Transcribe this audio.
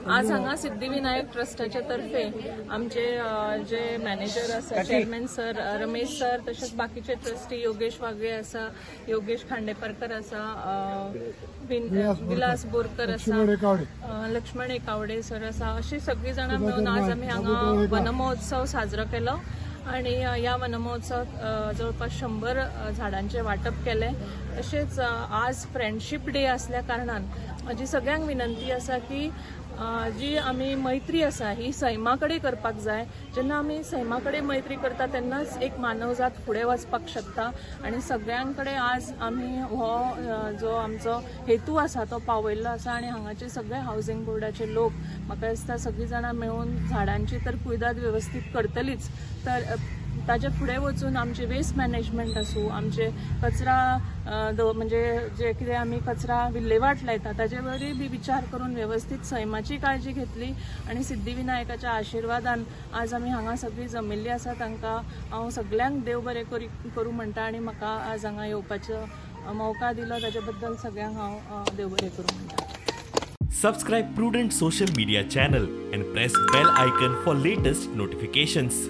आज हांगा सिद्धिविनायक ट्रस्टाच्या तर्फे आमचे जे मॅनेजर आसा, चेअरमॅन सर रमेश सर, तशेंच बाकीचे ट्रस्टी योगेश वाघे आसा, योगेश खांडेपारकर आसा, विलास बोरकर आसा, लक्ष्मण एकावडे सर आसा, अशी सगळीं जाणां मेळून आज आमी हांगा वनमहोत्सव साजरो केलो आणि ह्या वनमहोत्सवात जवळपास 100 झाडांचे वाटप केले. तशेंच आज फ्रेंडशीप डे असल्या कारणान म्हजी सगळ्यांक विनंती आसा की जी आमी मैत्री आसा ही सैमा कडेन करपाक जाय. जेन्ना आमी सैमा कडेन मैत्री करता तेन्नाच एक मानवजात फुडें वचपाक शकता आनी सगळ्यां कडेन आज आमी हो जो आमचो हेतू आसा तो पावयल्लो आसा. आनी हांगाचे सगळे हावजींग बोर्डाचे लोक म्हाका दिसता सगळीं जाणां मेळून झाडांची तर कुयदाद वेवस्थीत करतलीच, तर ताजे फुडें वचून आमचे वेस्ट मॅनेजमेंट आसूं, आमचे कचरा म्हणजे जे कितें आमी कचरा विल्लेवाट लायता ताजे वरवीं बी विचार करून वेवस्थीत सैमाची काळजी घेतली आनी सिद्धिविनायकाच्या आशिर्वादान आज आमी हांगा सगळीं जमिल्लीं आसा. तांकां हांव सगल्यांक देव बरें करूं म्हणटा आनी म्हाका आज हांगा येवपाचो मौका दिलो ताजे बद्दल सगळ्यांक हांव देव बरें करूं म्हणटा. Subscribe Prudent Social Media channel and press bell icon for latest notifications.